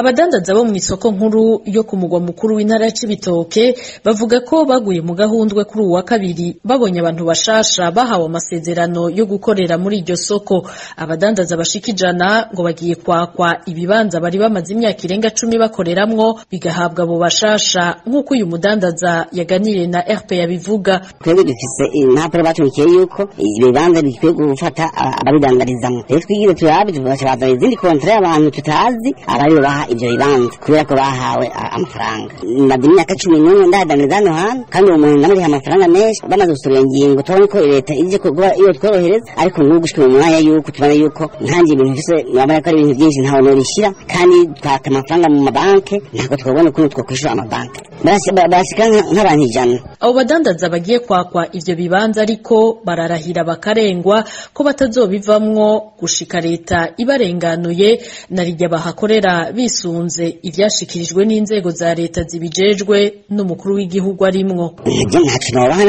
Abadandaza bo mw'isoko nkuru yo ku mugwa mukuru w'intara ya Cibitoke bavuga ko baguye mu gahundwe kuri uwu wa kabiri babonye abantu bashasha bahawe amasezerano yo gukorera muri iryo soko. Abadandaza bashika 100 ngo bagiye kwakwa ibibanza bari bamaze imyaka irenga 10 bakoreramwo bigahabwa abo bashasha, nk'uko uyu mudandaza yaganiriye na RP yabivuga. Twebwe dufise impapuro batumikiye yuko ibibanza bikwiye gufata ababidandarizamwo. Rero twigire turabe tubazanira izindi kontra y'abantu tutazi abari baha ivyo bibanza kubera ko bahawe amafaranga. Maze imyaka 11 ndadandariza hano hantu, kandi uwo muntu ndamuriha amafaranga menshi. Bamaze gusura iyo ngingo tubona ko leta ije kuba iyo tworohereza, ariko n'ubu gushika mu mwanya yuko tubona yuko nkanjye ibintu mfise murabona ko ari ibintu byinshi ntaho nobishira, kandi twaka amafaranga mu mabanke ntabwo twabona ukuntu twokwishura amabanke. Barashika nk'abantu 100. Abo badandaza bagiye kwakwa ivyo bibanza ariko bararahira bakarengwa ko batazobivamwo gushika leta ibarenganuye na rirya bahakorera bisunze ivyashikirijwe n'inzego za leta zibijejwe n'umukuru w'igihugu arimwo. Ntaco nobaha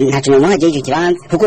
ntaco nobaha jewe ico kibanza, kuko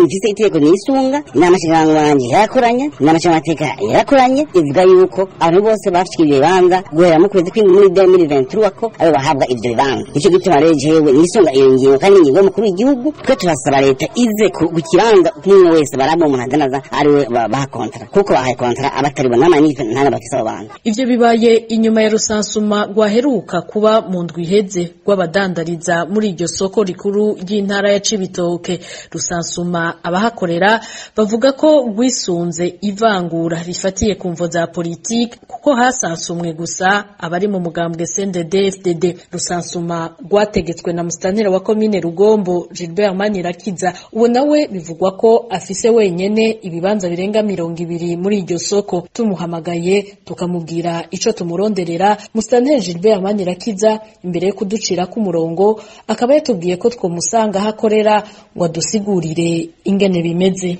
mfise itegeko nisunga. Inama nshingamanza yarakoranye, inama nshingamateka yarakoranye, ivuga yuko abantu bose bafite ivyo bibanza guhera mu kwezi kw'indwi muri 2023 ko abo bahabwa ivyo bibanza. Nico gituma rero jewe nisunga iyo ngingo, kandi ingingo y'umukuru w'igihugu. Twe turasaba leta ize ku kibanza umwe wese baraba umuntu adandaza ariwe baha kontra, kuko bahaye kontra abatari bo n'amanife ntana bafise abo bantu. Ivyo bibaye inyuma ya rusansuma rwaheruka kuba mu ndwi iheze rw'abadandariza muri iryo soko rikuru ry'intara ya Cibitoke. Rusansuma abahakorera bavuga ko rwisunze ivangura rifatiye ku mvo za politike, kuko hasansumwe gusa abari mu mugambwe CNDD-FDD. Rusansuma rwategetswe na musitanteri wa komine Rugombo Gilbert Manirakiza, uwo nawe bivugwa ko afise wenyene ibibanza birenga 20 muri iryo soko. Tumuhamagaye tukamubwira ico tumuronderera, musitanteri Gilbert Manirakiza imbere yo kuducira ku murongo akaba yatubwiye ko twomusanga aho akorera ngo adusigurire ingene bimeze.